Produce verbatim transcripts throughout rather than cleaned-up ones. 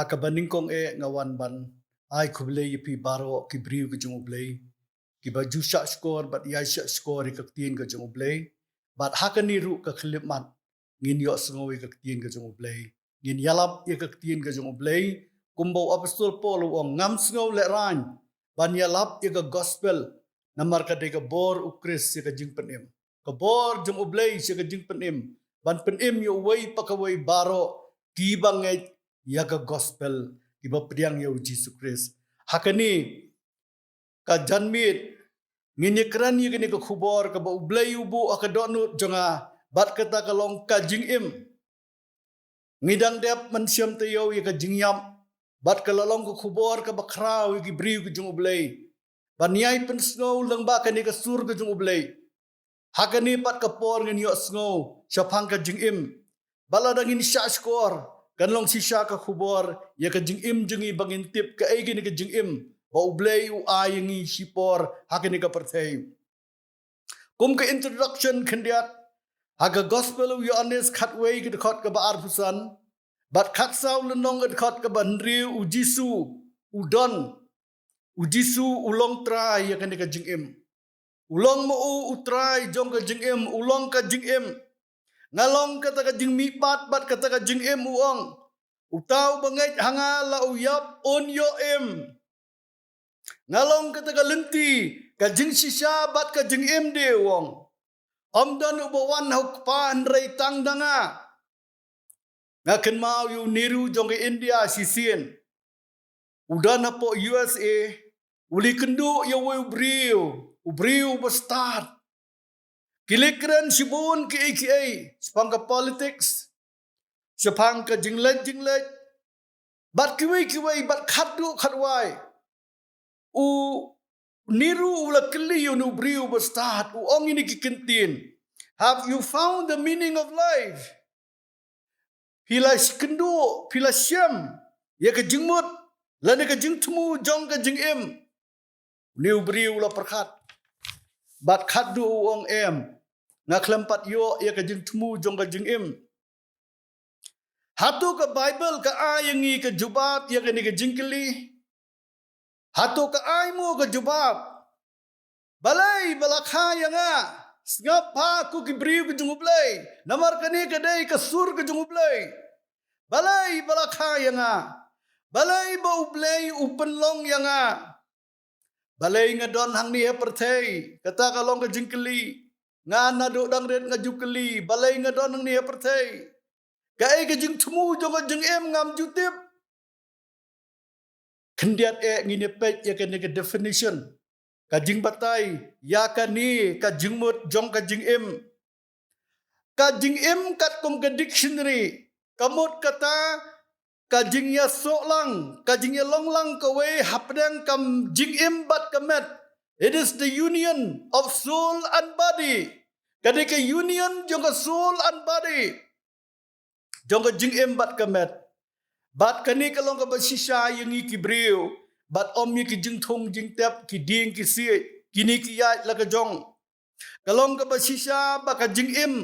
Ha kaba nyngkong eh nga wan ban ai khublei ïa phi baroh ki briew ka jong U Blei, kiba ju shah shkor bad ïai shah shkor ïa ka ktien ka jong U Blei. Bad ha kane ruh ka khyllipmat ngin ïohsngew ïa ka ktien ka jong U Blei. Ngin ïalap ïa ka ktien ka jong U Blei. Kumba u apostol Paul u ong, ngam sngew lehraiñ ban ïalap ïa ka gospel, namar ka dei ka bor U Khrist sha ka jingpynim. Ka bor jong U Blei sha ka jingpynim, ban pynim ïa uwei pa kawei baroh kiba ngeit ïa ka gospel, kiba pdiang ïa U Jisu Khrist. Ha kane ka janmiet ngin ïakren ïa kane ka khubor kaba U Blei u buh ha ka dohnud jong nga, bad kata ka long ka jingim. Ngi dang dep mynsiem taïew ïa ka jingïap, bad ka la long ka khubor kaba khraw ïa ki briew ka jong U Blei ban ïai pynsngew lyngba kane ka sur ka jong U Blei. Ha kane pat ka por ngin ïohsngew shaphang ka jingim. Bad lada ngin shah shkor, kan long shisha ka khubor ïa ka jingim jong ngi ba ngin tip kaei kane ka jingim ba U Blei u ai ïa ngi shipor ha kane ka pyrthei. Kum ka introduction khyndiat, ha ka gospel u Ïoannis khatwei ka dkhot kaba arphew san bad khatsaw lynnong ka dkhot kaba hynriew, U Jisu u don, U Jisu u long Trai ïa kane ka jingim. U long ma u U Trai jong ka jingim, u long ka jingim. Nga long kata ka jingmihpat bad kata ka jingim, u ong. Uta uba ngeit ha nga la u ïap un ïoh im. Nga long kata ka lynti, ka jingshisha bad ka jingim de, u ong. Ym don uba wan ha U Kpa hynrei tang da nga. Nga kynmaw ïa u Nehru jong ka India shisien. U don hapoh U S A, u la ïakynduh ïa uwei u briew, u briew uba stad. Ki la kren shibun kiei kiei, shaphang ka politics, shaphang ka jingleit jingleit, bad kiwei kiwei, bad khatduh khatwai u Nehru u la kylli ïa une u briew uba stad, u ong ïa kine ki kyntien. Have you found the meaning of life? Phi la kynduh, phi la shem ïa ka jingmut lane ka jingthmu jong ka jingim? Une u briew u la pyrkhat bad khatduh u ong, em, nga khlem pat ïoh ïa ka jingthmu jong ka jingim. Hato ka Baibl ka ai ïa ngi ka jubab ïa kane ka jingkylli? Hato ka ai mo ka jubab? Balei ba la kha ïa nga? Sngap bha ko ki briew ka jong U Blei, namar kane ka dei ka sur ka jong U Blei. Balei ba la kha ïa nga? Balei ba U Blei u pynlong ïa nga? Balei nga don hangne ha pyrthei? Kata ka long ka jingkylli. Nga naduh dang rit nga ju kylli, balei nga don hangne ha pyrthei? Kaei ka jingthmu jong ka jingim ngam ju tip. Khyndiat eh ngin ïa peit ïa kane ka definition, ka jingbatai ïa kane ka jingmut jong ka jingim. Ka jingim katkum ka dictionary ka mut kata ka jingïasoh lang, ka jingïalong lang kawei hapdeng ka jingim bad ka met. It is the union of soul and body. Ka dei ka union jong ka soul and body, jong ka jingim bad ka met. Bad kane ka long kaba shisha ïa ngi ki briew, bad ym ïa ki jingthung jingtep, ki dieng ki siej, kine ki ïaid la ka jong. Ka long kaba shisha ba ka jingim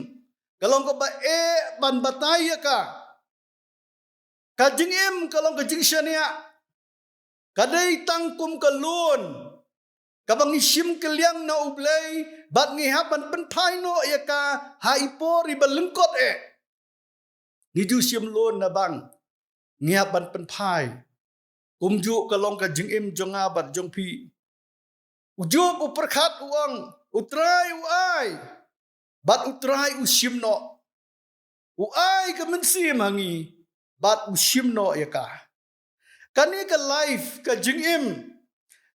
ka long kaba eh ban batai ïa ka. Ka jingim ka long ka jingshaniah. Ka dei tang kum ka loan kaba ngi shim kylliang na U Blei, bad ngi hap ban pynphai noh ïa ka ha i por iba lyngkot eh. Ngi ju shim loan na bank, ngi hap ban pynphai. Kumjuh ka long ka jingim jong nga bad jong phi. U Job u pyrkhat u ong, U Trai u ai, bad U Trai u shim noh. U ai ka mynsiem ha ngi, bad u shim noh ïa ka. Kane ka life, ka jingim,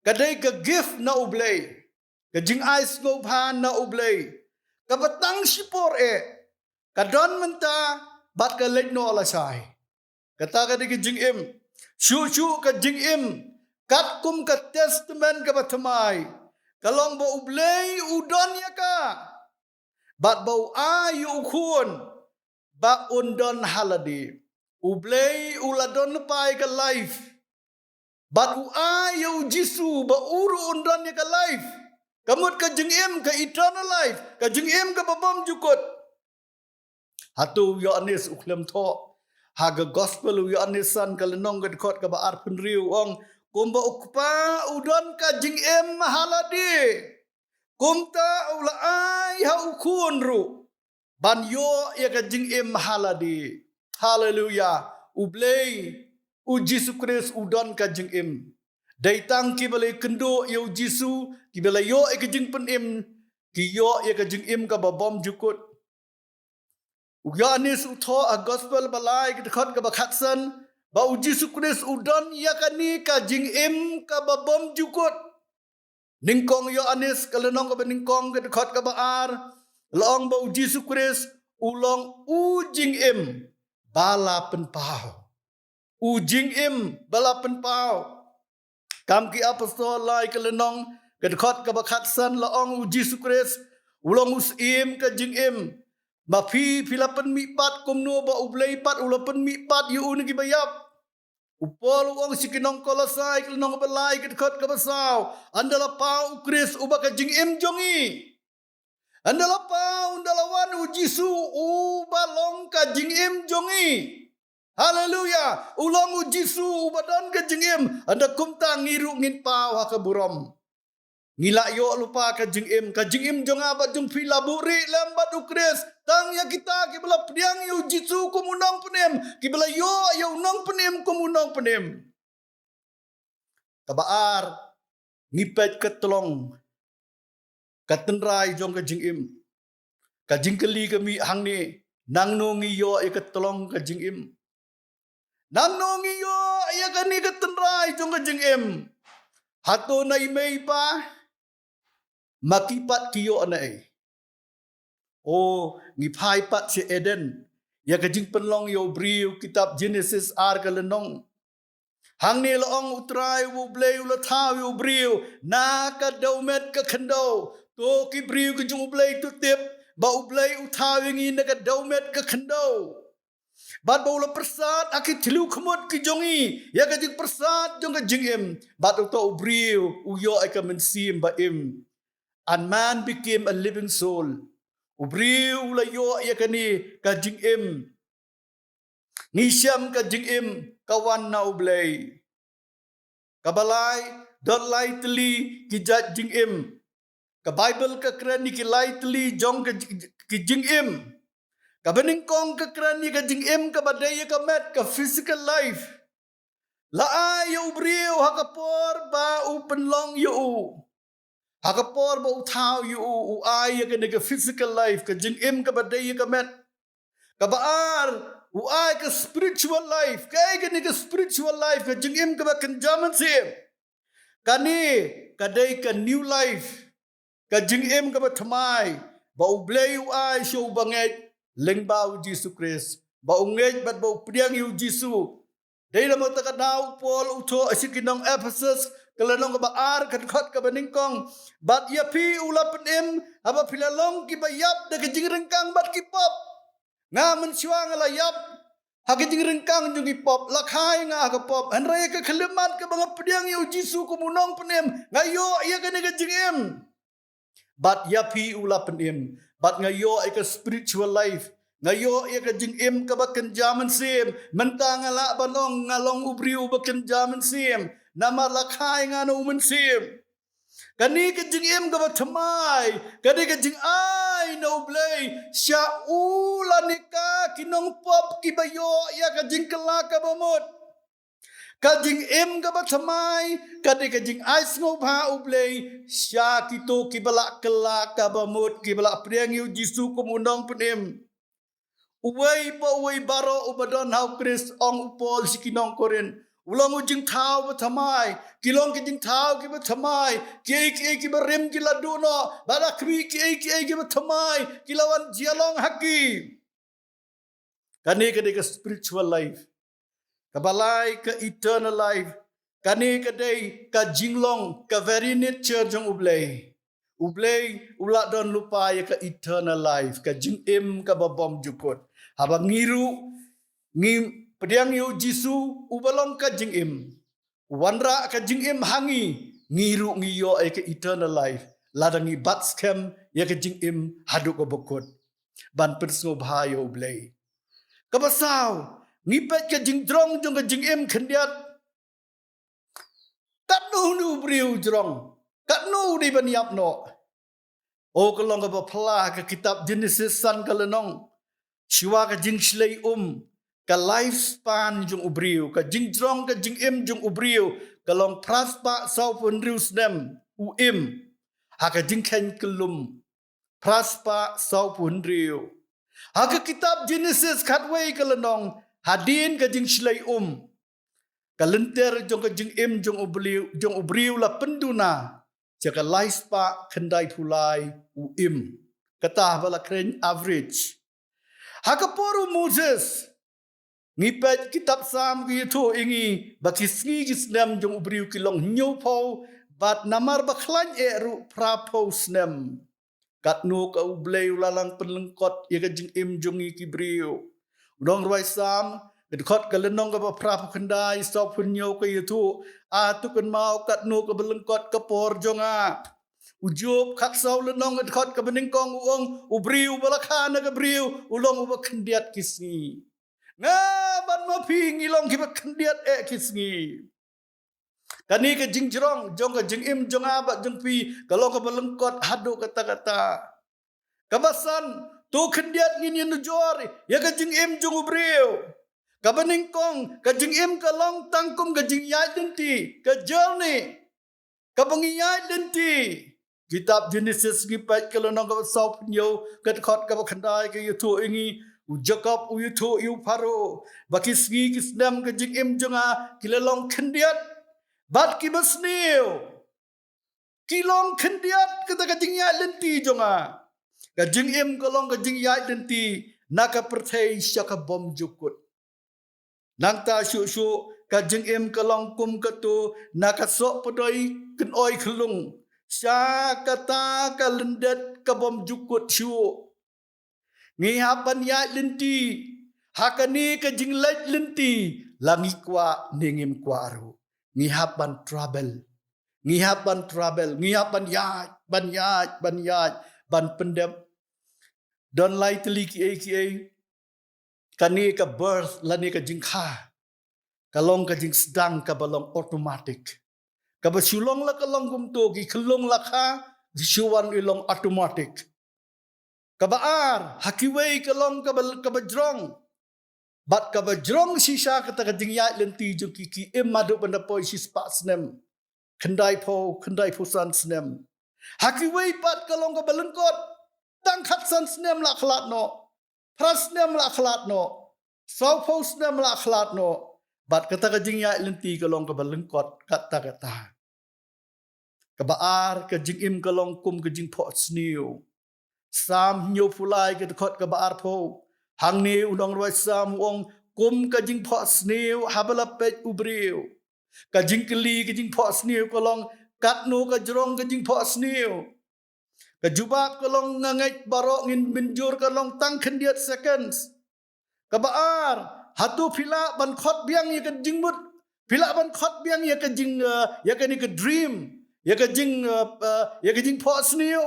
ka dei ka gift na U Blei, ka jingai sngewbha na U Blei, kaba tang shipor eh ka don mynta bad ka leit noh lashai. Kata ka dei ka jingim. Shuh shuh ka jingim katkum ka testament kaba thymmai, ka long ba U Blei u don ïa ka, bad ba u ai ïa u khun ba un don ha lade. U Blei u la don lypa ïa ka life, bad u ai ïa U Jisu ba u ruh un don ïa ka life. Ka mut ka jingim, ka eternal life, ka jingim kaba bymjukut. Hato u Ïoannis u khlem thoh? Ha ka gospel u Ïoannis san ka lynnong ka dkhot kaba arphew hynriew u ong, kumba u Kpa u don ka jingim ha lade, kumta u la ai ha u Khun ruh ban ïoh ïa ka jingim ha lade. Haleluya. U Blei, u Jisu Khrist u don ka jingim. Dei tang kiba la kynduh ïa u Jisu, kiba la ïoh ïa ka jingpynim, ki ïoh ïa ka jingim kaba bymjukut. U Ïoannis u thoh ha gospel ba lai ka dkhot kaba khatsan, ba u Jisu Khrist u don ïa kane ka jingim kaba bymjukut. Nyngkong Ïoannis ka lynnong kaba nyngkong ka dkhot kaba ar, la ong ba u Jisu Khrist u long u jingim ba la pynpaw. U jingim ba la pynpaw. Kam ki Apostol lai ka lynnong ka dkhot kaba khatsan la ong u Jisu Khrist u long u syiem ka jingim. Ma phi phi la pynmih pat kumno ba u Blei pat u la pynmih pat ïa u na kiba ïap. U Paul u ong sha ki nong Kolosai ka lynnong ba lai ka dkhot kaba saw, ynda la paw u Khrist uba ka jingim jong ngi. Ynda la paw, ynda la wan u Jisu uba long ka jingim jong ngi. Haleluya. U long u Jisu uba don ka jingim. Ynda kumta ngi ruh ngin paw ha ka burom. Ngi la ïoh lypa ka jingim, ka jingim jong nga bad jong phi la buhrieh lem bad u Khrist. Tang ïa kita kiba la pdiang ïa u Jisu kum u nongpynim, kiba la ïoh ïa u nongpynim kum u nongpynim. Kaba ar, ngi peit ka tlong, ka tynrai jong ka jingim. Ka jingkylli ka mih hangne, nangno ngi ïoh ïa ka tlong ka jingim? Nangno ngi ïoh ïa kane ka tynrai jong ka jingim? Hato na i mei i pa? Ma ki pat ki ïoh na ei? O, ngi phai pat sha Eden, ïa ka jingpynlong ïa u briew, kitab Genesis ar ka lynnong. Hangne la ong u Trai u Blei u la thaw ïa u briew na ka dewmet ka khyndew. To ki briew ki jong u Blei, to tip ba u Blei u thaw ïa ngi na ka dewmet ka khyndew. Bad ba u la pyrsad ha ki thliew khmut ki jong ngi ïa ka jingpyrsad jong ka jingim. Bad uto u briew u ïoh ïa ka mynsiem ba im. And man became a living soul. U briew u la ïoh ïa kane ka jingim. Ngi shem ka jingim ka wan na u Blei. Kaba lai, don lai tylli ki jait jingim. Ka Baibl ka kren ïa ki lai tylli jong ka ji-, ki jingim. Kaba nyngkong ka kren ïa ka jingim kaba dei ïa ka met, ka physical life. La ai ïa u briew ha ka por ba u pynlong ïa u. Ha ka por ba u thaw ïa u, u ai ïa kane ka physical life, ka jingim kaba dei ïa ka met. Kaba ar, u ai ka spiritual life, kaei kane ka spiritual life, ka jingim kaba kynja mynsiem. Kane ka dei ka new life, ka jingim kaba thymmai, ba u Blei u ai sha u bangeit lyngba u Jisu Khrist, ba u ngeit bad ba u pdiang ïa u Jisu. Dei namar kata ka daw u Paul u thoh sha ki nong Ephesus, ka lynnong kaba ar, ka dkhot kaba nyngkong. Bad ïa phi u la pynim, haba phi la long kiba ïap da ka jingryngkang bad ki pop. Nga mynshuwa nga la ïap ha ka jingryngkang jong ki pop, la kha ïa nga ha ka pop. Hynrei ka khyllipmat kaba nga pdiang ïa u Jisu kum u nongpynim, nga ïoh ïa kane ka jingim. Bad ïa phi u la pynim, bad nga ïoh ïa ka spiritual life, nga ïoh ïa ka jingim kaba kynja mynsiem. Mynta nga lah ban ong nga long u briew ba kynja mynsiem, namar la kha ïa nga na u Mynsiem. Kane ka jingim kaba thymmai, kane ka jingai na u Blei sha u lane ka ki nongpop kiba ïoh ïa ka jingkylla kaba mut. Ka jingim kaba thymmai, kane ka jingai sngewbha u Blei sha kito kiba la kylla kaba mut, kiba la pdiang ïa u Jisu kum u nongpynim. Uwei pa uwei baroh uba don ha u Khrist, ong u Paul sha ki nong Korinth. U long u jingthaw ba thymmai, ki long ki jingthaw kiba thymmai, kiei kiei kiba rim ki la duh noh, bad ha khmih kiei kiei kiba thymmai ki la wan jia long ha ki. Kane ka dei ka spiritual life. Kaba lai ka eternal life. Kane ka dei ka jinglong, ka very nature jong u Blei. U Blei u la don lypa ïa ka eternal life, ka jingim kaba bymjukut. Haba ngi ruh ngi pdiang ïa u Jisu uba long ka jingim, u wanrah ka jingim ha ngi, ngi ruh ngi ïoh ïa ka eternal life lada ngi bat skhem ïa ka jingim haduh kaba kut ban pynsngewbha ïa u Blei. Kaba saw, Ngi peit ka jingjrong jong ka jingim khyndiat. Katno une u briew u jrong? Katno u dei ban ïap noh? O, ka long kaba phylla ha ka kitab Genesis san ka lynnong. Shuwa ka jingshlei um, ka lifespan jong u briew, ka jingjrong ka jingim jong u briew, ka long phra spah sawphew hynriew snem u im ha ka jingkheiñ kyllum. Phra spah sawphew hynriew. Ha ka kitab Genesis khatwei ka lynnong, hadien ka jingshlei um, ka lynter jong ka jingim jong u briew, jong u briew la pynduna sha ka lai spah khyndai phew lai u im. Kata ba la kren average. Ha ka por u Moses, ngi peit kitab Salm ka ïathuh ïa ngi ba ki sngi ki snem jong u briew ki long hynñiew phew, bad namar ba khlaiñ eh ruh phra phew snem. Katno ka U Blei u la nang pynlyngkot ïa ka jingim jong ngi ki briew. U nongrwai Salm, ka dkhot ka lynnong kaba phra phew khyndai, sawphew hynñiew ka ïathuh, A, to kynmaw katno kaba lyngkot ka por jong nga. U Job, khatsaw lynnong, ka dkhot kaba nyngkong, u ong, u briew ba la kha na ka briew u long uba khyndiat ki sngi. Nga bad ma phi ngi long kiba khyndiat eh ki sngi. Kane ka jingjrong jong ka jingim jong nga bad jong phi ka long kaba lyngkot haduh katta katta. Kaba san, to khyndiat ngin ïanujor ïa ka jingim jong u briew. Kaba nyngkong, ka jingim ka long tang kum ka jingïaid lynti, ka journey. Kaba ngi ïaid lynti. Kitab Genesis ngi peit ka lynnong kaba sawphew hynñiew, ka dkhot kaba khyndai ka ïathuh ïa ngi, u Jakob u ïathuh ïa u Pharaoh ba ki sngi ki snem ka jingim jong nga ki la long khyndiat bad kiba sniew. Ki long khyndiat kata ka jingïaid lynti jong nga. Ka jingim ka long ka jingïaid lynti na ka pyrthei sha ka bymjukut. Nangta shuh shuh ka jingim ka long kum kato na ka soh pdoi kynoi khyllung sha kata ka lyndet ka bymjukut shuh. Ngi hap ban ïaid lynti ha kane ka jingleit lynti, la ngi kwah ne ngim kwah ruh. Ngi hap ban travel. Ngi hap ban travel. Ngi hap ban ïaid, ban ïaid, ban ïaid, ban pyndep. Don lai tylli kiei kiei. Kane ka birth lane ka jingkha ka long ka jingsdang kaba long automatic. Kaba shu long la ka long kumto, ki khyllung la kha, ki shu wan i long automatic. Kaba ar, ha kiwei ka long kaba, kaba jrong. Bad kaba jrong shisha kata ka jingïaid lynti jong ki, ki im haduh ban da poi shispah snem. Khyndai phew, khyndai phew san snem. Ha kiwei pat ka long kaba lyngkot. Tang khatsan snem la khlad noh. Phra snem la khlad noh. Sawphew snem la khlad noh. Bad kata ka jingïaid lynti ka long kaba lyngkot katta katta. Kaba ar, ka jingim ka long kum ka jingphohsniew. Salm hynñiew phew lai ka dkhot kaba arphew. Hangne u nongrwai Salm u ong kum ka jingphohsniew haba la peit u briew. Ka jingkylli ka jingphohsniew ka long katno ka jrong ka jingphohsniew. Ka jubab ka long nga ngeit baroh ngin mynjur ka long tang khyndiat seconds. Kaba ar, hato phi lah ban khot biang ïa ka jingmut, phi lah ban khot biang ïa ka jing, eh, ïa kane ka dream, ïa ka jing, eh, eh, ïa ka jingphohsniew.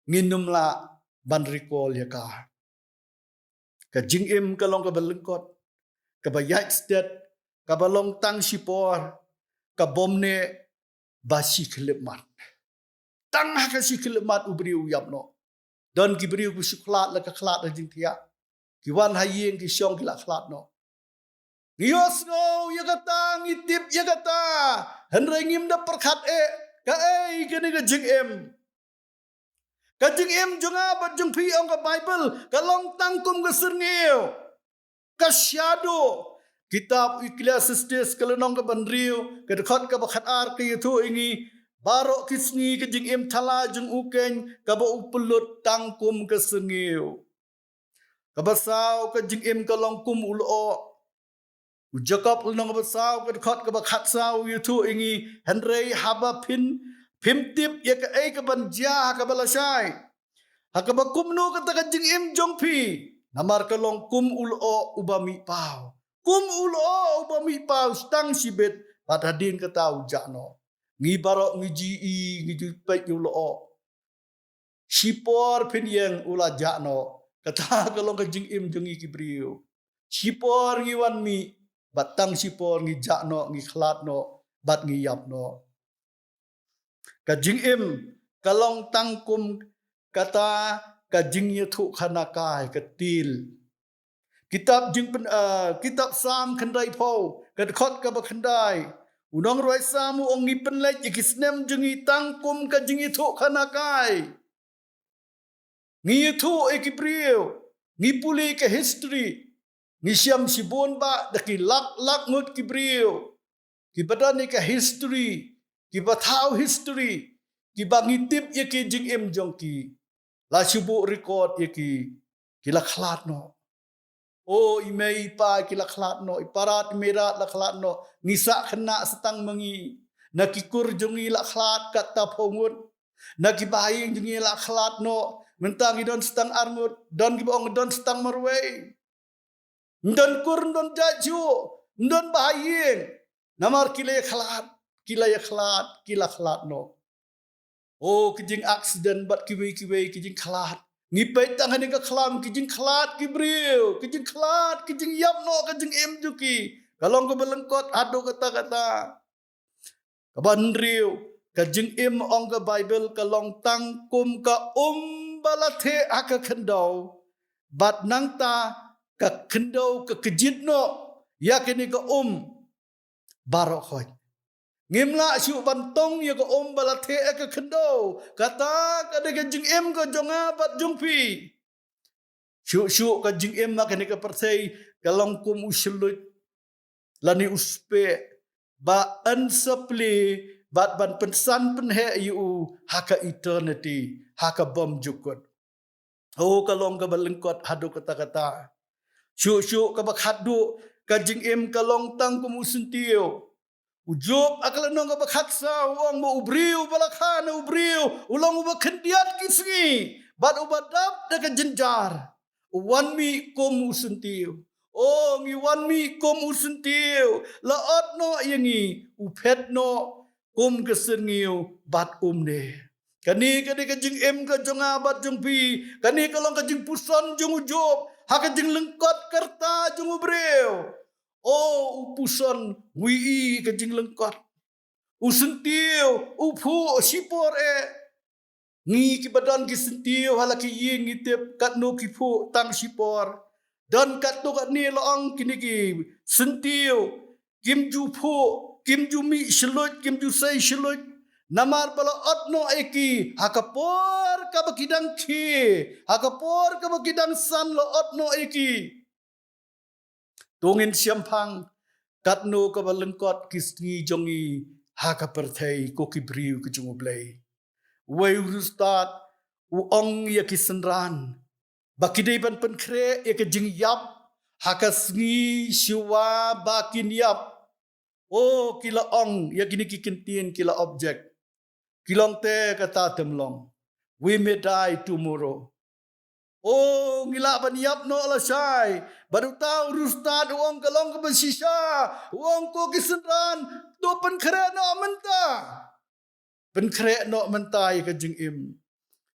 Ngin ym lah ban recall ïa ka. Ka jingim ka long kaba lyngkot, kaba ïaid stet, kaba long tang shipor, ka bym neh ba shi khyllipmat. Tang ha ka shi khyllipmat u briew u ïap noh. Don ki briew ki shu khlad la ka khlad ha jingthiah. Ki wan ha ïing ki shong ki la khlad noh. Ngi ïohsngew ïa kata, ngi tip ïa kata. Hynrei ngim da pyrkhat eh kaei kane ka jingim. Ka jingim jong nga bad jong phi, ong ka Baibl, ka long tang kum ka syrngiew. Ka shadow. Kitab Ecclesiastes ka lynnong kaba hynriew, ka dkhot kaba khatar ka ïathuh ïa ngi, baroh ki sngi ka jingim thala jong u keiñ kaba u pynlut tang kum ka syrngiew. Kaba saw, ka jingim ka long kum u lyoh. U Jakob lynnong kaba saw ka dkhot kaba khatsaw u ïathuh ïa ngi, hynrei haba phin, phim tip ïa kaei kaban jia ha kaba lashai, ha kaba kumno kata ka jingim jong phi, namar ka long kum u lyoh uba mih paw. Kum u lyoh uba mih paw, tang shibit bad hadien kata u jah noh. Ngi baroh ngi ju i, ngi ju peit ïa u lyoh. Shipor phin ïeng u la jah noh. Kata ka long ka jingim jong ngi ki briew. shipor ngi wan mih, bad tang shipor ngi jah noh, ngi khlad noh, bad ngi ïap noh. Ka jingim ka long tang kum kata ka jingïathuhkhana kai, ka til. Kitab jingpyn, ah, kitab Salm khyndaiphew, ka dkhot kaba khyndai. U nongrwai Salm u ong ngi pynleit ïa ki snem jong ngi tang kum ka jingïathuhkhana kai. Ngi ïathuh ïa ki briew, ngi pule ka history, ngi shem shibun bah da ki lak lak ngut ki briew kiba don ïa ka history, kiba thaw history, kiba ngi tip ïa ki jingim jong ki. La shu buh record ïa ki, ki la khlad noh. O i mei i pa ki la khlad noh, i para i mei rat la khlad noh. Ngi sah khynnah sa tang ma ngi. Na ki kur jong ngi la khlad katto phew ngut. Na ki bahaïing jong ngi la khlad noh. Mynta ngi don sa tang ar ngut, don kiba ong don sa tang marwei. Ym don kur, ym don jait shuh, ym don bahaïing. Namar ki la ïa khlad, ki la ïa khlad, ki la khlad noh. O, ki jing accident bad kiwei kiwei ki jingkhlad. Ngi peit tang ha kane ka khlam, ki jingkhlad ki briew, ki jingkhlad, ki jingïap noh ka jingim jong ki. Ka long kaba lyngkot haduh katta katta. Kaba hynriew, ka jingim ong ka Baibl ka long tang kum ka um ba la theh ha ka khyndew. Bad nangta ka khyndew ka kjit noh ïa kane ka um baroh khoit. Ngim lah shuh ban tong ïa ka um ba la theh ha ka khyndew. Kata ka dei ka jingim ka jong nga bad jong phi. Shuh shuh ka jingim ha kane ka pyrthei ka long kum u shluit lane u speh ba yn sa plie bad ban pynsan pynheh ïa u ha ka eternity, ha ka bymjukut. O, ka long kaba lyngkot haduh katta katta. Shuh shuh kaba khatduh, ka jingim ka long tang kum u syntiew. U Job ha ka lynnong kaba khatsaw u ong ba u briew ba la kha na u briew u long uba khyndiat ki sngi bad uba dap da ka jynjar. U wan mih kum u syntiew. O, ngi wan mih kum u syntiew. La ot noh ïa ngi, u phet noh kum ka syrngiew bad umne. Kane ka dei ka jingim ka jong nga bad jong phi. Kane ka long ka jingpuson jong u Job ha ka jinglyngkot ka rta jong u briew. O, u puson, u ïohi ka jinglyngkot. U syntiew u phuh shipor eh. Ngi kiba don ki syntiew ha la ki ïing ngi tip katno ki phuh tang shipor. Don katto katne la ong kine ki syntiew kim ju phuh, kim ju mih shluit, kim ju sei shluit. Namar ba la ot noh ïa ki ha ka por kaba ki dang khie, ha ka por kaba ki dang san la ot noh ïa ki. To ngin shemphang katno kaba lyngkot ki sngi jong ngi ha ka pyrthei, ko ki briew ki jong U Blei. Uwei u riewstad u ong ïa ki synran ba ki dei ban pynkhreh ïa ka jingïap ha ka sngi shuwa ba kin ïap. O, ki la ong ïa kine ki kyntien, ki la object. Ki long te kata te ym long. We may die tomorrow. O, ngi lah ban ïap noh lashai. Bad uta u riewstad u ong ka long kaba shisha. U ong, ko ki synran, to pynkhreh noh mynta. Pynkhreh noh mynta ïa ka jingim.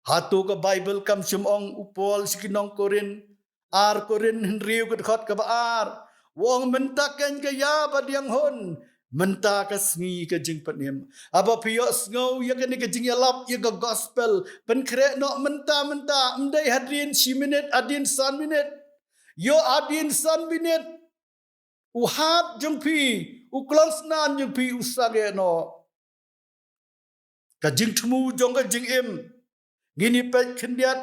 Hato ka Baibl kam shym ong, u Paul sha ki nong Korinth, ar Korinth hynriew ka dkhot kaba ar, u ong mynta keiñ ka ïa ba dang hun, mynta ka sngi ka jingpynim. Haba phi ïohsngew ïa kane ka jingïalap ïa ka gospel, pynkhreh noh mynta mynta, ym dei hadien shi minit, hadien san minit. Ïoh hadien san minit u hat jong phi, u klongsnam jong phi u sangeh noh. Ka jingthmu jong ka jingim, ngin ïa peit khyndiat.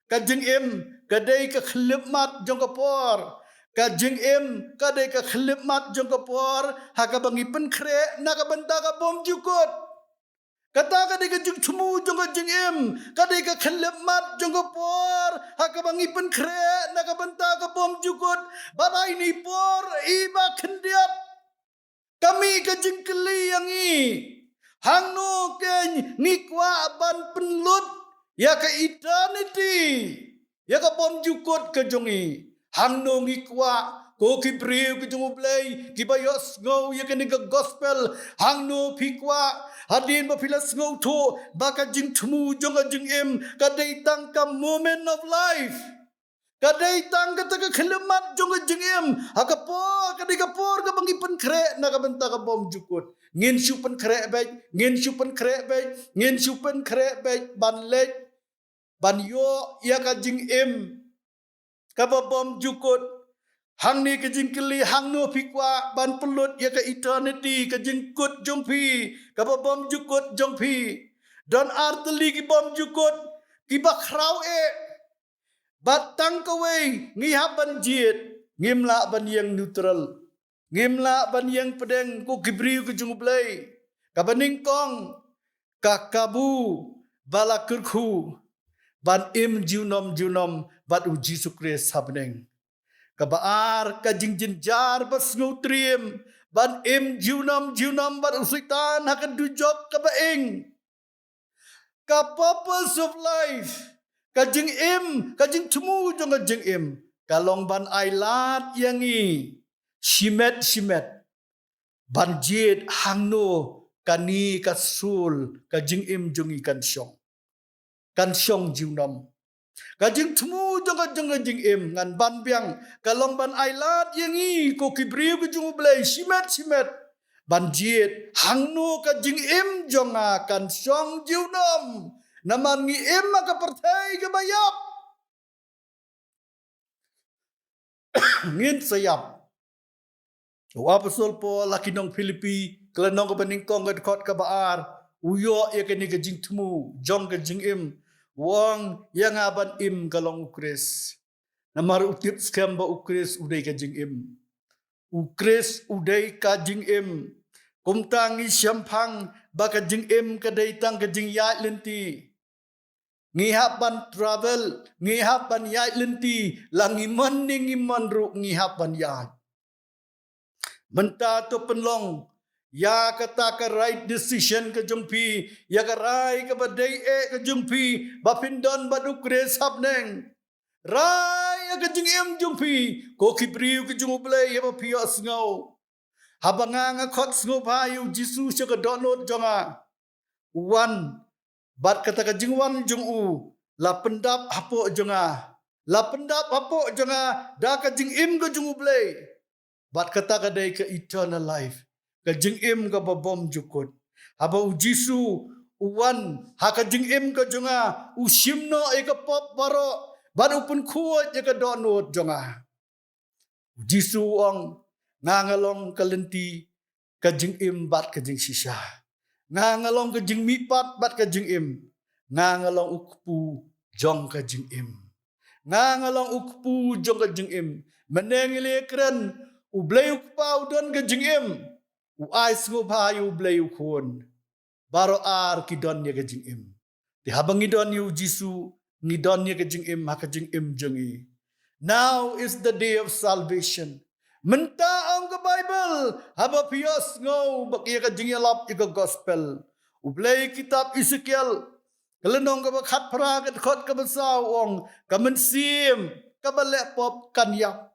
Ka jingim ka dei ka khyllipmat jong ka por. Ka jingim ka dei ka khyllipmat jong ka por ha kaba ngi pynkhreh na ka bynta ka bymjukut. Kata ka dei ka jingthmu jong ka jingim, ka dei ka khyllipmat jong ka por ha kaba ngi pynkhreh na ka bynta ka bymjukut. Bad ha ine i por iba khyndiat, ka mih ka jingkylli ïa ngi, hangno keiñ ngi kwah ban pynlut ïa ka eternity, ïa ka bymjukut ka jong ngi? Hangno ngi kwah, ko ki briew ki jong U Blei kiba ïohsngew ïa kane ka gospel? Hangno phi kwah hadien ba phi la sngewthuh ba ka jingthmu jong ka jingim ka dei tang ka moment of life? Ka dei tang kata ka khyllipmat jong ka jingim. Ha ka por, ka dei ka por kaba ngi pynkhreh na ka bynta ka bymjukut. Ngin shu pynkhreh beit, ngin shu pynkhreh beit, ngin shu pynkhreh beit ban leit ban ïoh ïa ka jingim kaba bymjukut. Hangne ka jingkylli, hangno phi kwah ban pynlut ïa ka eternity, ka jingkut jong phi kaba bymjukut jong phi? Don ar tylli ki bymjukut kiba khraw eh. Bad tang kawei ngi hap ban jied, ngim lah ban ïeng neutral. Ngim lah ban ïeng pdeng ko ki briew ki jong U Blei. Kaba nyngkong, ka kabu ba la kyrkhu ban im junom junom bad U Jisu Khrist ha bneng. Kaba ar, ka jingjynjar ba sngewtriem ban im junom junom bad u Soitan ha ka dujok kaba ing. Ka purpose of life, ka jingim, ka jingthmu jong ka jingim, ka long ban ai lad ïa ngi shimet shimet ban jied hangno kane ka soul, ka jingim jong ngi kan shong. Kan shong junom. Ka jingthmu jong ka, jong ka jingim, ngan ban biang, ka long ban ai lad ïa ngi ko ki briew ki jong U Blei shimet shimet ban jied hangno ka jingim jong nga kan shong junom. Namar ngi im ha ka pyrthei kaba ïap. Ngin sa ïap. U Apostol Paul ha ki nong Philippi, ka lynnong kaba nyngkong, ka dkhot kaba ar, u ïoh ïa kane ka jingthmu jong ka jingim. U ong, ïa nga ban im ka long U Khrist. Namar u tip skhem ba U Khrist u dei ka jingim. U Khrist u dei ka jingim. Kumta ngi shemphang ba ka jingim ka dei tang ka jingïaid lynti. Ngi hap ban travel, ngi hap ban ïaid lynti, la ngi mon ne ngi mon ruh ngi hap ban ïaid. Mynta to pynlong ïa kata ka right decision ka jong phi, ïa ka rai kaba dei eh ka jong phi, ba phin don bad U Khrist ha bneng. Rai ïa ka jingim jong phi, ko ki briew ki jong U Blei, haba phi ïohsngew. Haba nga nga khot sngewbha ïa U Jisu sha ka dohnud jong nga, u wan, bad kata ka jingwan jong u la pyndap hapoh jong nga. La pyndap hapoh jong nga da ka jingim ka jong U Blei. Bad kata ka dei ka eternal life, ka jingim kaba bymjukut. Haba U Jisu u wan ha ka jingim ka jong nga, u shim noh ïa ka pop baroh, bad u pynkhuid ïa ka dohnud jong nga. U Jisu u ong, nga nga long ka lynti, ka jingim bad ka jingshisha. Nga nga long ka jingmihpat bad ka jingim. Nga nga long u kpu jong ka jingim. Nga nga long u kpu jong ka jingim. Mynne ngi la kren, U Blei U Kpa u don ka jingim. U ai sngewbha ïa U Blei U Khun. Baroh ar ki don ïa ka jingim. Te haba ngi don ïa U Jisu, ngi don ïa ka jingim ha ka jingim jong ngi. Now is the day of salvation. Mynta, ong ka Baibl, haba phi ïohsngew bad ïa ka jingïalap ïa ka gospel. U Blei, kitab Esekiel, ka lynnong kaba khatphra, ka dkhot kaba saw, u ong, ka mynsiem kaba leh pop kan ïap.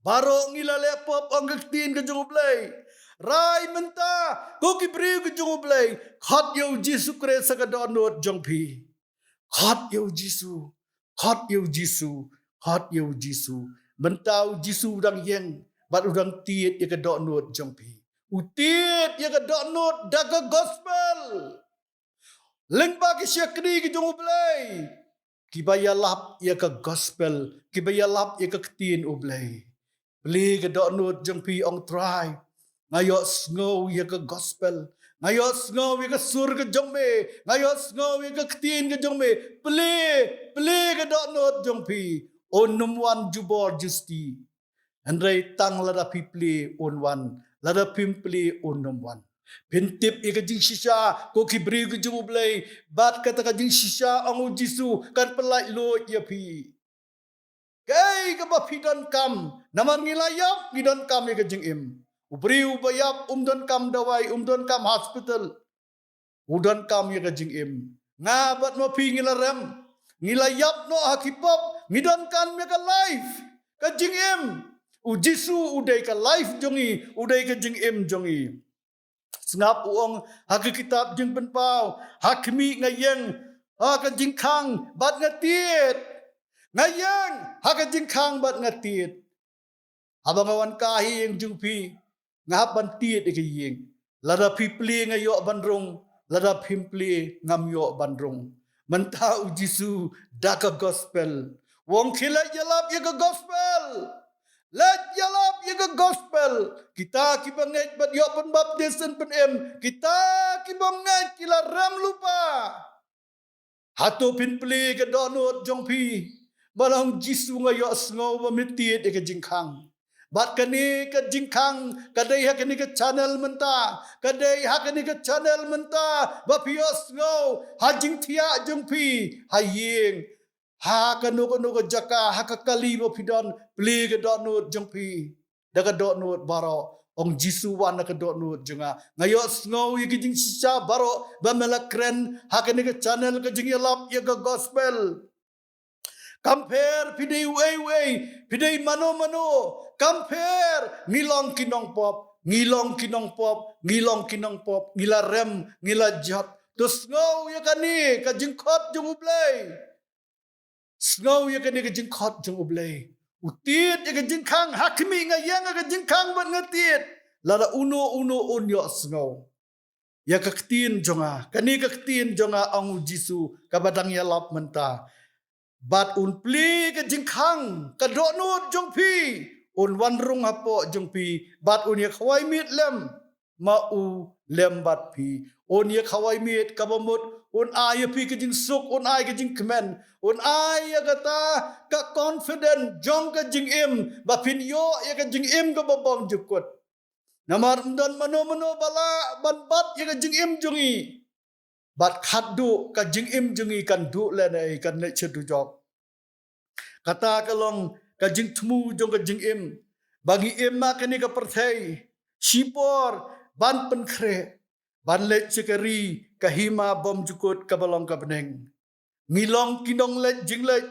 Baroh ngi la leh pop, ong ka ktien ka jong U Blei. Rai mynta, ko ki briew ki jong U Blei, khot ïa U Jisu Khrist ha ka dohnud jong phi. Khot ïa U Jisu, khot ïa U Jisu, khot ïa U Jisu. Mynta U Jisu u dang ïeng bad u dang tied ïa ka dohnud jong phi. U tied ïa ka dohnud da ka gospel. Lyngba ki shakri ki jong U Blei, kiba ïalap ïa ka gospel, kiba ïalap ïa ka ktien U Blei. Plie ka dohnud jong phi, ong Trai, nga ïohsngew ïa ka gospel. Nga ïohsngew ïa ka sur ka jong me. Nga ïohsngew ïa ka ktien ka jong me. Plie, plie ka dohnud jong phi. Un ym wan jubor justi. Hynrei tang lada phi plie un wan, lada phim plie un ym wan. Phin tip ïa ka jingshisha, ko ki briew ki jong U Blei, bad kata ka jingshisha, ong U Jisu, kan pyllait luid ïa phi. Kaei kaba phi donkam, namar ngi la ïap, ngi donkam ïa ka jingim. U briew ba ïap um donkam dawai, um donkam hospital. U donkam ïa ka jingim. Nga bad ma phi ngi la rem, ngi la ïap noh ha ki pop, ngi donkam ïa ka life, ka jingim. U Jisu u dei ka life jong ngi, u dei ka jingim jong ngi. Sngap u ong ha ka kitab Jingpynpaw, ha khmih nga ïeng, ha ka jingkhang bad nga tied. Nga ïeng ha ka jingkhang bad nga tied. Haba nga wan kha ha ïing jong phi, nga hap ban tied ïa ka ïing. Lada phi plie nga ïoh ban rung, lada phim plie ngam ïoh ban rung. Mynta u Jisu da ka gospel u ong khie leit ïalap ïa ka gospel. Leit ïalap ïa ka gospel. Kita kiba ngeit bad ïoh pynbaptis yn pynim. Kita kibym ngeit ki la rem lypa. Hato phin plie ka dohnud jong phi? Ba la ong Jisu nga ïohsngew ba me tied ïa ka jingkhang. Bad kane ka jingkhang ka dei ha kane ka channel mynta. Ka dei ha kane ka channel mynta ba phi ïohsngew ha jingthiah jong phi, ha ïing, ha kano kano ka jaka, ha ka kali ba phi don, plie ka dohnud jong phi da ka dohnud baroh. Ong Jisu wan na ka dohnud jong nga. Nga ïohsngew ïa ka jingshisha baroh ba me la kren ha kane ka channel ka jingïalap ïa ka gospel. Kam pher phi dei uei uei, phi dei mano mano. Kam pher, ngi long ki nongpop, ngi long ki nongpop, ngi long ki nongpop, ngi la rem, ngi la jot. To sngew ïa kane ka jingkhot jong U Blei. Sngew ïa kane ka jingkhot jong U Blei. U tied ïa ka jingkhang, ha khmih nga ïeng ha ka jingkhang bad nga tied. Lada uno uno un ïohsngew ïa ka ktien jong nga, kane ka ktien jong nga, ong u Jisu, kaba dang ïalap mynta. Bad un plie ka jingkhang, ka dohnud jong phi, un wan rung hapoh jong phi, bad un ïa khawai miet lem ma u lem bad phi. Un ïa khawai miet kaba mut, un ai ïa phi ka jingsuk, un ai ka jingkmen, un ai ïa kata ka confident jong ka jingim, ba phin ïoh ïa ka jingim kaba bymjukut. Namar ym don mano mano ba lah ban bat ïa ka jingim jong ngi. Bad khatduh ka jingim jong ngi kan duh lehnohei, kan leit sha dujok. Kata ka long ka jingthmu jong ka jingim. Ba ngi im ha kane ka pyrthei shipor ban pynkhreh, ban leit sha ka ri, ka hima bymjukut kaba long ka bneng. Ngi long ki nongleit jingleit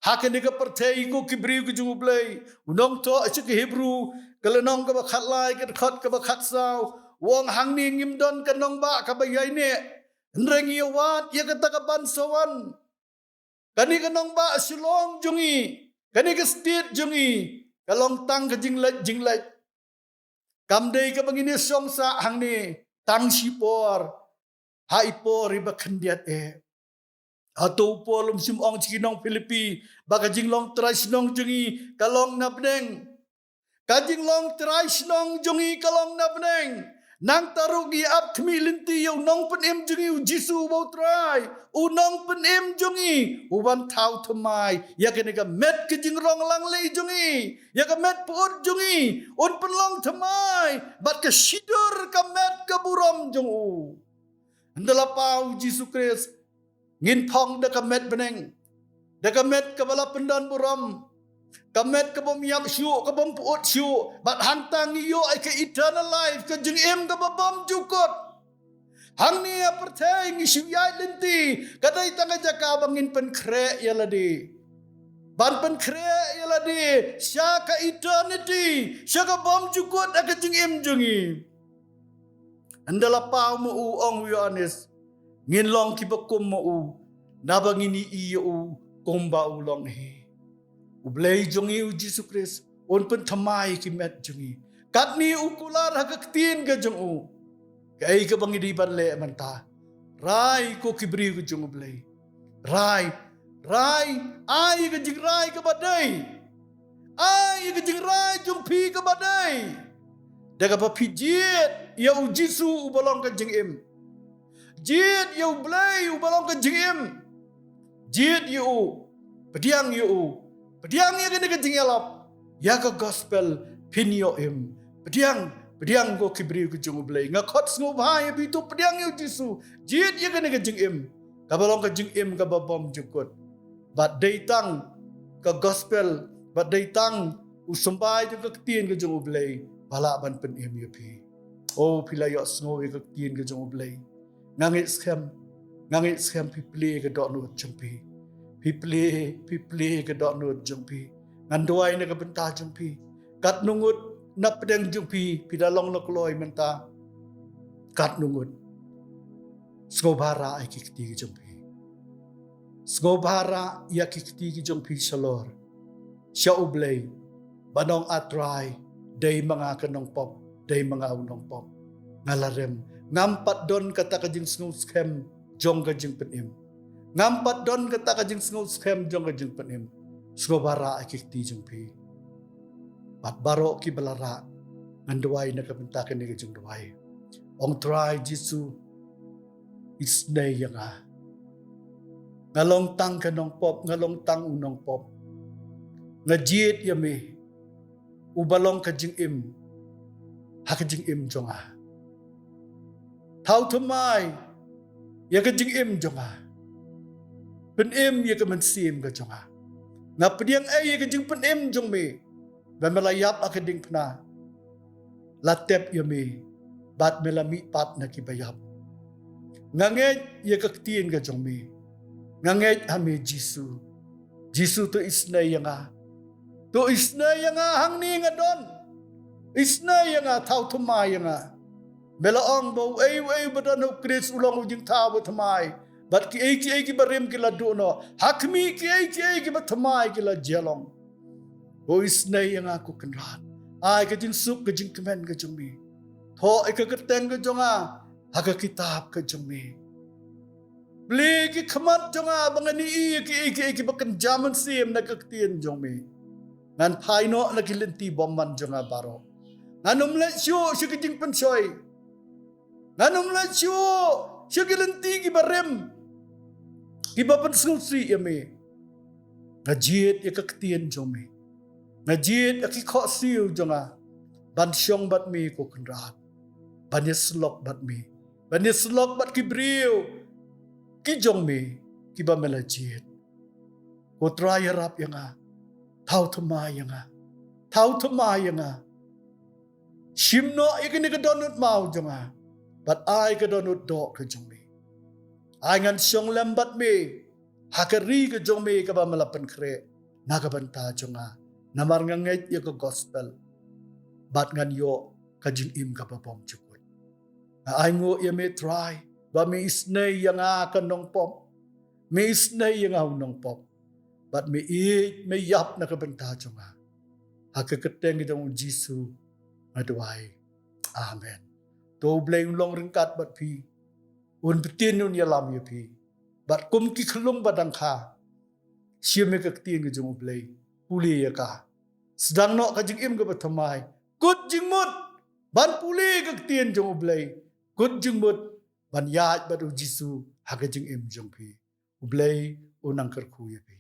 ha kane ka pyrthei, ko ki briew ki jong U Blei. U nongthoh sha ki Hebru, ka lynnong kaba khatlai, ka dkhot kaba khatsaw, u ong hangne ngim don ka nongbah kaba ïaineh. Hynrei ngi ïa wad ïa kata ka ban sa wan. Kane ka nongbah Shillong jong ngi, kane ka state jong ngi, ka long tang ka jingleit jingleit. Kam dei kaba ngin ïa shong sah hangne tang shipor, ha i por iba khyndiat eh. Hato u Paul um shym ong sha ki nong Philippi ba ka jinglong trai shnong jong ngi ka long na bneng? Ka jinglong trai shnong jong ngi ka long na bneng. Nangta ruh ngi ap khmih lynti ïa u nongpynim jong ngi, u Jisu uba u Trai, u nongpynim jong ngi, u ban thaw thymmai ïa kane ka met ka jingrong lang lei jong ngi, ïa ka met pyut jong ngi, un pynlong thymmai bad ka shidur ka met ka burom jong u. Ynda la paw u Jisu Khrist, ngin phong da ka met bneng, da ka met kaba la pyndon burom, ka met kabym ïap shuh, kabym pyut shuh, bad hangta ngi ïoh ïa ka eternal life, ka jingim kaba bymjukut. Hangne ha pyrthei ngi shu ïaid lynti, ka dei tang ka jaka ba ngin pynkhreh ïa lade, ban pynkhreh ïa lade sha ka eternity, sha ka bymjukut ha ka jingim jong ngi. Ynda la paw ma u, ong u Ïoannis, ngin long kiba kum ma u, naba ngin ïohi ïa u kumba u long hi. U Blei jong ngi u Jisu Khrist un pynthymmai ki met jong ngi. Katne u kular ha ka ktien ka jong u. Kaei kaba ngi dei ban leh mynta? Rai, ko ki briew ki jong U Blei. Rai, rai, ai ka jingrai kaba dei. Ai ka jingrai jong phi kaba dei. Da kaba phi jied ïa u Jisu uba long ka jingim. Jied ïa U Blei uba long ka jingim. Jied ïa u. Pdiang ïa u. Pdiang ïa kane ka jingïalap, ïa ka gospel, phin ïoh im. Pdiang, pdiang ko ki briew ki jong U Blei. Nga khot sngewbha ïa phi to pdiang ïa u Jisu. Jied ïa kane ka jingim, kaba long ka jingim kaba bymjukut. Bad dei tang ka gospel, bad dei tang u symbai jong ka ktien ka jong U Blei ba lah ban pynim ïa phi. O, phi la ïohsngew ïa ka ktien ka jong U Blei? Nga ngeit skhem, nga ngeit skhem phi plie ka dohnud jong phi. Phi plie, phi plie ka dohnud jong phi. Ngan duwai na ka bynta jong phi. Katno ngut na pdeng jong phi, phi da long na kloi mynta? Katno ngut? Sngewbha rah ïa ki kti ki jong phi. Sngewbha rah ïa ki kti ki jong phi shalor sha U Blei, ban ong, A Trai, dei ma nga ka nongpop, dei ma nga u nongpop. Nga la rem. Ngam pat don kata ka jingsngewskhem jong ka jingpynim. Ngam pat don kata ka jingsngewskhem jong ka jingpynim. Sngewbha rah ïa ki kti jong phi. Bad baroh kiba la rah, ngan duwai na ka bynta kane ka jingduwai. Ong, Trai Jisu, isynei ïa nga. Nga long tang ka nongpop, nga long tang u nongpop. Nga jied ïa me, uba long ka jingim ha ka jingim jong nga. Thaw thymmai ïa ka jingim jong nga. Pynim ïa ka mynsiem ka jong nga. Nga pdiang ei ïa ka jingpynim jong me, ba me la ïap ha ka diengphna. La tep ïa me, bad me la mihpat na kiba ïap. Nga ngeit ïa ka ktien ka jong me. Nga ngeit ha me Jisu. Jisu, to isynei ïa nga. To isynei ïa nga, hangne nga don. Isynei ïa nga, thaw thymmai ïa nga. Me la ong ba uei uei uba don ha u Khrist u long u jingthaw ba thymmai. Bad kiei kiei kiba rim ki la duh noh. Ha khmih kiei kiei kiba thymmai ki la jia long. To isynei ïa nga, ko Kynrad. Ai ka jingsuk, ka jingkmen ka jong me. Thoh ïa ka kyrteng ka jong nga ha ka kitab ka jong me. Plie ki khmat jong nga ba ngan ïohi ïa kiei kiei kiba kynja mynsiem na ka ktien jong me. Ngan phai noh na ki lynti bymman jong nga baroh. Ngan ym leit shuh sha ki jingpynshoi. Ngan ym leit shuh sha ki lynti kiba rim, kiba pynsngewsih ïa me. Nga jied ïa ka ktien jong me. Nga jied ïa ki khohsiew jong nga ban shong bad me, ko Kynrad. Ban ïasyllok bad me. Ban ïasyllok bad ki briew ki jong me, kiba me la jied. Ko Trai, ïarap ïa nga. Thaw thymmai ïa nga. Thaw thymmai ïa nga. Shim noh ïa kane ka dohnud maw jong nga. Bad ai ka dohnud doh ka jong me. Ai ngan shong lem bad me ha ka ri ka jong me kaba me la pynkhreh na ka bynta jong nga. Namar nga ngeit ïa ka gospel. Bad ngan ïoh ka jingim kaba bymjukut. Nga ainguh ïa me Trai, ba me isynei ïa nga ka nongpop. Me isynei ïa nga u nongpop. Bad me ïeit, me ïap na ka bynta jong nga. Ha ka kyrteng jong u Jisu nga duwai. Amen. To U Blei un long ryngkat bad phi. Un btin, un ïalam ïa phi. Bad kum ki khyllung ba dang kha, shim ïa ka ktien ka jong U Blei. Pule ïa ka. Sdang noh ka jingim kaba thymmai. Kut jingmut ban pule ïa ka ktien jong U Blei. Kut jingmut ban ïaid bad u Jisu ha ka jingim jong phi. U Blei un nang kyrkhu ïa phi.